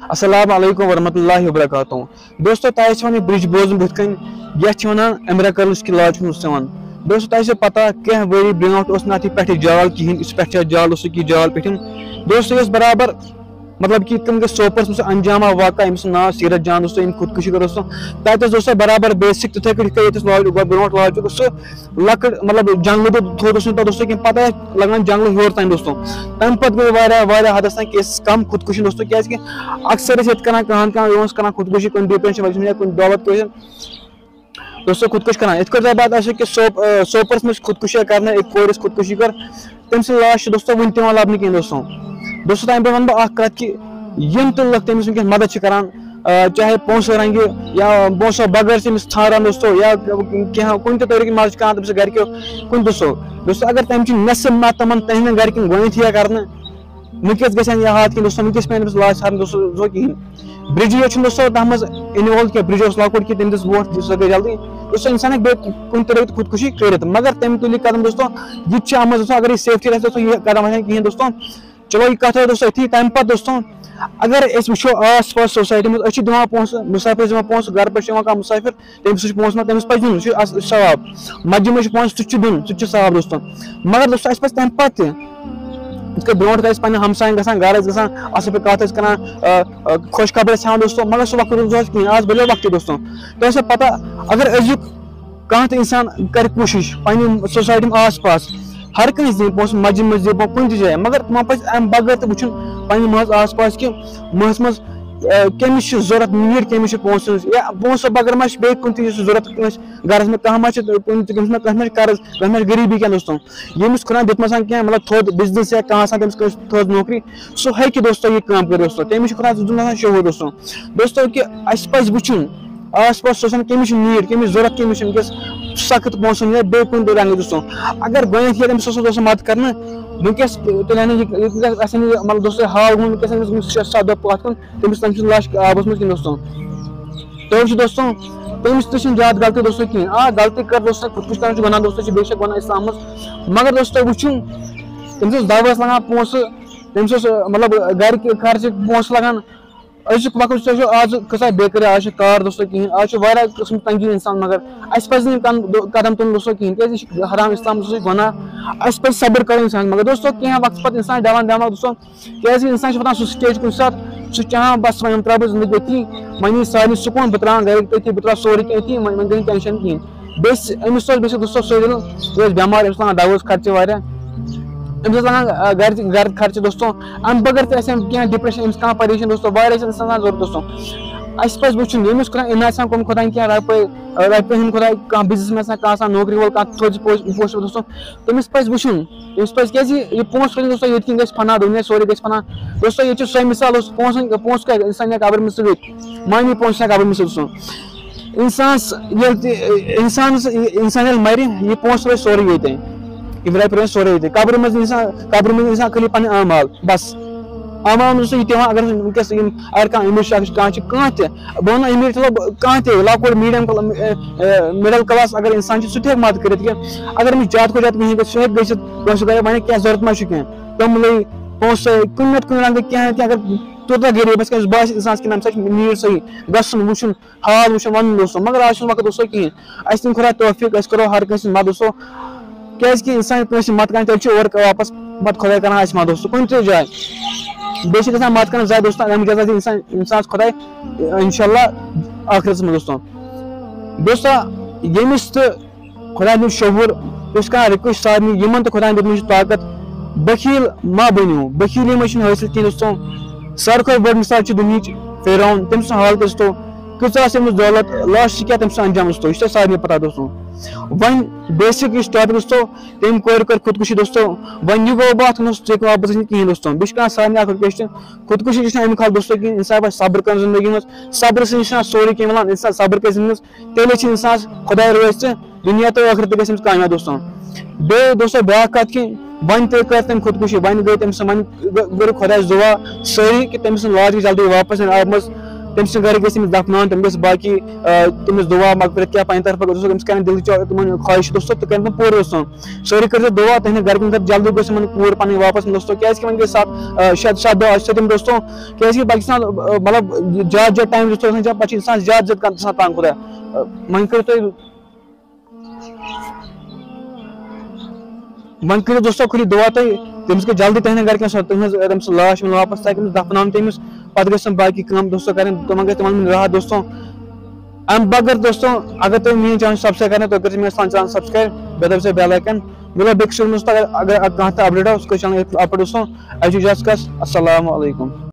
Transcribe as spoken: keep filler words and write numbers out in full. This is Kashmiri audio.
السلام علیکم ورحمۃ اللہ وبرکاتہ۔ دوستو، تۄہہِ آسہِ وۄنۍ یہِ برج بوزمُت بٕتھِ کنہِ، یتھ چھِ ونان امیرکلس کی لاج چھُ یِوان۔ دوستو، تۄہہِ آسہِ پتہ، کینٛہہ ؤری برونٛٹھ اوس نہٕ اتھ یہِ پٮ۪ٹھٕ جال کِہینۍ، یُس پٮ۪ٹھٕ جال اوس، سُہ کی جال پٮ۪ٹھِم۔ دوستو، یہِ اوس برابر، مطلب کہ یِتھ کٔنۍ گٔے سوپورس منٛز سُہ انجام آو واقعہ، أمۍ سُنٛد ناو سیٖرت جان دوستو، أمۍ خودکُشی کٔر دوستو۔ تتہِ اوس دوستو برابر بیسک تِتھے کٔنۍ، یِتھ کٔنۍ ییٚتہِ اوس لاج گۄڈٕ برونٛٹھ لاج اوس سُہ لۄکٕٹ، مطلب جنگلہٕ تھوٚد اوس نہٕ تتھ دوستو کینٛہہ، پتہٕ آسہِ لگان جنگلہٕ ہیوٚر تام دوستو۔ تمہِ پتہٕ گٔے واریاہ واریاہ حدس تام کیسز کم خودکُشی دوستو، کیازِ کہِ اکثر ٲسۍ ییٚتہِ کران کانٛہہ نتہٕ کانٛہہ، یِوان اوس کران خودکُشی کُنہِ ڈپریشن وجہ سۭتۍ یا کُنہِ دعوت کُنہِ۔ دوستو، خودکُش کران۔ یِتھ کٲٹھۍ زَن پَتہٕ آسہِ کہِ سوپ-، آ، سوپورَس منٛز چھِ خودکُشی کرنہٕ، أکۍ کورِ ٲس خودکُشی کٔر، تٔمۍ سٕنٛز لاش چھِ دوستو وُنہِ تہِ یِوان لَبنہٕ کِہیٖنۍ دوستو۔ دوستو، تَمہِ پَتہٕ وَنہٕ بہٕ اَکھ کَتھ کہِ یِم تہِ لُکھ تٔمِس وٕنکیٚس مدد چھِ کران، آ، چاہے پونٛسہٕ رنٛگہِ یا پونٛسو بغٲر چھِ أمِس ژھانٛڈان دوستو، یا کینٛہہ کُنہِ تہِ طریٖقہٕ مدد چھِ کران تٔمِس گرِکیو کُنہِ دوستو۔ دوستو، اگر تَمہِ چہِ نٮ۪صٕف مدد تِمن تِہنٛدٮ۪ن گرِکٮ۪ن گۄڈٕنیتھٕے یہِ کرنہٕ، وٕنکیٚس گژھِ ہا نہٕ یہِ حالات کینٛہہ دوستو، وٕنکیٚس پیٚیہِ أمِس لاش ژھانٛڈٕنۍ دوستو، دوستو کِہیٖنۍ۔ برجی یوت چھُنہٕ دوستو تَتھ منٛز involve کینٛہہ، برجی اوس لۄکُٹ کہِ تٔمۍ دِژ ووٹ، سۄ گٔے جلدی۔ دوستو، اِنسان ہیٚکہِ بیٚیہِ کُنہِ تہِ رٲوِتھ خودکُشی کٔرِتھ، مگر تٔمۍ تُل یہِ قدم دوستو، یہِ تہِ چھِ اَتھ منٛز دوستو، اگر یہِ safety آسہِ دوستو، یہِ قدم آسہِ نہٕ کِہیٖنۍ دوستو۔ چلو، یہِ کَتھ ٲس دوستو أتھی۔ تَمہِ پَتہٕ دوستو، اگر أسۍ وٕچھو آس پاس society منٛز، أسۍ چھِ دِوان پونٛسہٕ، مُسافِر چھِ دِوان پونٛسہٕ، گرٕ پٮ۪ٹھ چھِ یِوان کانٛہہ مُسافِر، تٔمِس چھُ پونٛسہٕ ما تٔمِس پَزِ دیُن، سُہ چھُ اَص-، ثواب۔ مسجد منٛز چھُ پونٛسہٕ، سُہ تہِ چھُ دیُن، سُہ تہِ چھُ ثواب دوستو۔ مگر دوستو، اَسہِ پَزِ تَمہِ پَتہٕ تہِ یِتھ کٔنۍ برونٛٹھ ٲسۍ پننٮ۪ن ہمساین گژھان، گرٕ ٲسۍ گژھان، اصل پٲٹھۍ کتھ ٲسۍ کران، آ، آ، خۄش خبر ٲسۍ ہاوان دوستو، مگر سُہ وقت اوس دۄہس کِہیٖنۍ، آز بدلیو وقتٕے دوستو۔ تۄہہِ چھا پتہ، اگر أزیُک کانٛہہ تہِ انسان کرِ کوٗشش پننہِ society آس پاس ہر کٲنٛسہِ دِنۍ پونٛسہٕ، مسجد منٛز دِنۍ پونٛسہٕ، کُنہِ تہِ جایہِ، مگر تِمن پزِ امہِ بغٲر تہِ وٕچھُن پننہِ محلس آس پاس کہِ محلس منٛز، آ، کٔمِس چھِ ضروٗرت، need کٔمِس چھِ پونٛسہٕ ہٕنٛز، یا پونٛسہٕ بغٲر ما چھِ بیٚیہِ کُنہِ تہِ چیٖزٕچ ضروٗرت کٲنٛسہِ گرس منٛز، کانٛہہ ما چھِ کُنہِ تہِ، کٲنٛسہِ ما، کٲنٛسہِ ما چھِ قرض، کٲنٛسہِ ما چھِ غریٖبی کینٛہہ دوستو۔ ییٚمِس خۄداین دیُتمُت آسان کینٛہہ، مطلب، تھوٚد business یا کانٛہہ آسان، تٔمِس کٲنٛسہِ تھٔز نوکری، سُہ ہیٚکہِ دوستو یہِ کٲم کٔرِتھ دوستو۔ تٔمِس چھُ خۄداین دیُتمُت آسان شعوٗر دوستو۔ دوستو، کہِ اَسہِ پَزِ وٕچھُن آس پاس سُہ آسان کٔمِس چھُ need، کٔمِس ضوٚرَتھ، کٔمِس چھُ وٕنکیٚس سخت پونٛسَن یا بیٚیہِ کُنہِ تہِ رنٛگہٕ دوستو۔ اگر گۄڈٕنیٚتھ ییٚلہِ أمِس اوس دوستو مدد کرنہٕ، وٕنکیٚس تیٚلہِ اَنہِ یہِ، یہِ گژھِ، اَسہِ اَنہِ یہِ، مطلب، دوستو، یہِ حال گوٚو وٕنکیٚس أمِس گوٚو شےٚ ستھ دۄہ پَتھ کُن، تٔمِس تٔمۍ سُنٛد لاش آبَس منٛز کِنہٕ دوستو۔ تُہۍ وٕچھِو دوستو، تٔمِس تہِ چھِنہٕ زیادٕ غلطی دوستو کِہیٖنۍ۔ آ، غلطی کٔر دوستو، خودکُشی کرُن چھُ گۄناہ دوستو، چھُ بے شک گۄناہ اِسلامَس۔ مگر دوستو وٕچھِو، تٔمِس اوس دَوہَس لَگان پونٛسہٕ، تٔمِس اوس، مطلب، گَرِ خرچہِ پونٛسہٕ لَگان۔ أزیُک وقت چھُ، تۄہہِ چھُو آز کۭژاہ بے قرار، آز چھُ کار دوستو کِہیٖنۍ، آز چھُ واریاہ قٕسم تنگی اِنسان، مگر اَسہِ پَزِ نہٕ یِم قدم، قدم تُلُن دوستو کِہیٖنۍ، کیٛازِ یہِ چھُ حرام، اِسلام دوستو، یہِ چھُ گۄناہ۔ اَسہِ پَزِ صبر کَرُن اِنسان، مگر دوستو کینٛہہ وقتہٕ پَتہٕ اِنسان ڈَلان ڈَلان دوستو، کیٛازِ اِنسان چھُ واتان سُہ stage کُنہِ ساتہٕ، سُہ چھُ چاہان بس وۄنۍ ترٛاوٕ بہٕ زندگی أتی، وۄنۍ یی سارنٕے سکوٗن، بہٕ ترٛاوان گرِکۍ تٔتی، وۄنۍ، وۄنۍ گٔے نہٕ tension کِہیٖنۍ۔ بیٚیہِ أمِس اوس، بیٚیہِ چھُ دوستو سُہ دِل، یہِ اوس بٮ۪مار، أمِس لگان دواہَس خرچہِ واریاہ، أمِس اوس لگان، آ، گرِ، گرِ خرچہِ دوستو۔ اَمہِ بغٲر تہِ آسہِ ہا کینٛہہ depression، أمِس کانٛہہ پریشٲنی دوستو، واریاہ چھِ اِنسان ضوٚرَتھ دوستو۔ اَسہِ پَزِ وٕچھُن، ییٚمِس خۄداین عنایت آسان کوٚرمُت، خۄداین کینٛہہ رۄپَے، رۄپیہِ ہُنٛد خۄداین کانٛہہ business man آسان، کانٛہہ آسان نوکری وول، کانٛہہ تھوٚد پوش، پوش دوستو، تٔمِس پَزِ وٕچھُن، تٔمِس پَزِ، کیٛازِ یہِ پونٛسہٕ کٔرِتھ دوستو، ییٚتہِ کِنۍ گژھِ فنا، دُنیا سورُے گژھِ فنا۔ دوستو، ییٚتہِ چھُ سۄے مثال، اوس پونٛسہٕ، پونٛسہٕ کیٛاہ، اِنسان ہیٚکہِ قبرِ منٛز سُہ گٔژھِتھ، معنی پونٛسہٕ ہیٚکہِ قبرِ منٛز سُہ سُہ۔ اِنسانَس ییٚلہِ تہِ، اِنسانَس، اِنسان ییٚلہِ مَرِ، یہِ پونٛسہٕ روزِ سورُے ییٚتہِ۔ یہِ رۄپیہِ روزِ سورُے ییٚتہِ۔ قبرِ منٛز اِنسان، قبرِ منٛز اِنسان خٲلی پَنٕنۍ اعمال، بَس۔ اعمال منٛز چھُ یہِ تہِ یِوان، اگر وٕنکیٚس یِم، اگر کانٛہہ أمیٖر شخص چھُ، کانٛہہ چھُ، کانٛہہ تہِ، بہٕ وَنہٕ أمیٖر، مطلب، کانٛہہ تہِ لۄکُٹ medium کل-، اے، اے، middle class، اگر اِنسان چھُ، سُہ تہِ ہیٚکہِ مدد کٔرِتھ کینٛہہ۔ اگر أمِس زیادٕ کھۄتہٕ زیادٕ کِہیٖنۍ گژھِ، سُہ ہیٚکہِ گٔژھِتھ، کٲنٛسہِ خۄدایا وَنہِ کینٛہہ ضوٚرَتھ ما چھُ کینٛہہ، توٚملٕے، پونٛسَے، کُنہِ نَتہٕ کُنہِ رنٛگہٕ کینٛہہ نہ کینٛہہ، اگر تیوٗتاہ غریٖب آسہِ، کٲنٛسہِ باسہِ اِنسانَس کہِ نہ، أمِس چھِ need صحیح، گژھُن، وٕچھُن، حال وٕچھُن، وَنُن دوستو۔ مگر آز چھُنہٕ وقت دوستو کِہیٖنۍ، اَسہِ دِن خۄداے توفیٖق، أسۍ کَرو ہر کٲنٛسہِ ہٕنٛز مدد دوستو، کیٛازِکہِ اِنسان کٲنٛسہِ مدد کَران، تیٚلہِ چھُ اورٕ واپَس پَتہٕ خۄداے کَران اَسہِ مدد دوستو، کُنہِ تہِ جایہِ۔ بیٚیہِ چھِ گژھان مدد کَران زیادٕ دوستو، اَمہِ جایہِ اِنسان، اِنسانَس خۄداے، اِنشاء اللہ، ٲخرَتَس منٛز دوستو۔ دوستو، ییٚمِس تہٕ خۄداے دیُن شعوٗر، بہٕ چھُس کران request سارنٕے، یِمن تہٕ خۄداین دیُتمُت چھُ طاقت، بخیل ما بٔنِو، بخیلی منٛز چھُنہٕ حٲصِل کینٛہہ دوستو۔ ساروی کھۄتہٕ بٔڑ مثال چھِ دُنہِچ فرعون، تٔمۍ سٕنٛز حالت ٲس تو، کۭژاہ ٲس أمِس دولت، last کیٛاہ تٔمۍ سُنٛد انجام اوس تو، یہِ چھُ تۄہہِ سارنٕے پتہ دوستو۔ وۄنۍ basic یُس topic اوس تو، تٔمۍ کورِ کٔر خودکُشی دوستو۔ وۄنۍ یہِ گوٚو باتھ، وۄنۍ اوس ژےٚ واپس گژھُن کِہیٖنۍ دوستو۔ بیٚیہِ چھُ کران سارنٕے اکھ request، خودکُشی چھِ نہٕ اَمہِ خالہٕ دوستو کِہیٖنۍ، اِنسان پَزِ صبر کَرُن زندگی منٛز، صبرٕ سۭتۍ چھُنہٕ سورُے کینٛہہ مِلان، اِنسان صبر کَرِ زندگی منٛز، تیٚلے چھِ اِنسانَس خۄداے روزِ تہٕ دُنیا تہٕ ٲخرت تہِ گژھِ أمِس کامیاب دوستو۔ بیٚیہِ دوستو بیٛاکھ کَتھ کہِ وۄنۍ تہِ کٔر تٔمۍ خودکُشی، وۄنۍ گٔے تٔمۍ سٕنٛز، وۄنۍ گٔ-، کٔر خۄدایَس دُعا سٲری کہِ تٔمۍ سٕنٛز لاش گژھِ جلدی واپَس یِنۍ آبہٕ منٛز۔ تٔمۍ سٕنٛدِ گرِ گژھِ تٔمِس دفناوُن، تٔمۍ گژھِ باقی، آ، تٔمِس دعا مغفرت کیٛاہ پننہِ طرفہٕ گژھِ، تٔمِس کَرن دِلٕچ تِمن خواہش دوستو، تہٕ کٔرِن تِم پوٗرٕ دوستو۔ سٲری کٔرۍزیو دعا، تُہٕنٛدٮ۪ن گرِکٮ۪ن خٲطرٕ جلدی گٔژھ یِمن کوٗر پنٕنۍ واپس دوستو، کیٛازِ کہِ وۄنۍ گٔے ستھ، آ، شےٚ، ستھ دۄہ آسہِ تِم دوستو، کیٛازِ کہِ پتہٕ چھِ آسان، آ، مطلب زیادٕ زیادٕ ٹایم دوستو آسان، پتہٕ چھِ انسان زیادٕ زیادٕ کران، گژھان تنگ خۄدا۔ آ، وۄنۍ کٔرِو تُہۍ وۄنۍ کٔرِو دوستو خٲلی دعا تُہۍ، تٔمِس گٔژھ جلدی تُہٕنٛدٮ۪ن گرِکٮ۪ن سۭتۍ تُہٕنٛز، تٔمۍ سٕنٛز لاش مِلہِ واپس، تاکہِ تٔمِس دفناوُن تٔمِس، پتہٕ گژھِ تِم باقی کٲم دوستو کرٕنۍ، تِمن گژھِ تِمن مِلہِ راحت دوستو۔ امہِ بغٲر دوستو، اگر تُہۍ میٲنۍ channel subscribe کرنہٕ، تُہۍ کٔرِو میٲنِس channel subscribe، بیٚیہِ دٲرِو سا bell icon، مِلو بیٚیہِ کِس وقتس منٛز، اگر، اگر کانٛہہ تہِ update آو، سُہ کٔرِو channel update دوستو۔ اَسہِ چھُ اجازت، السلام علیکم۔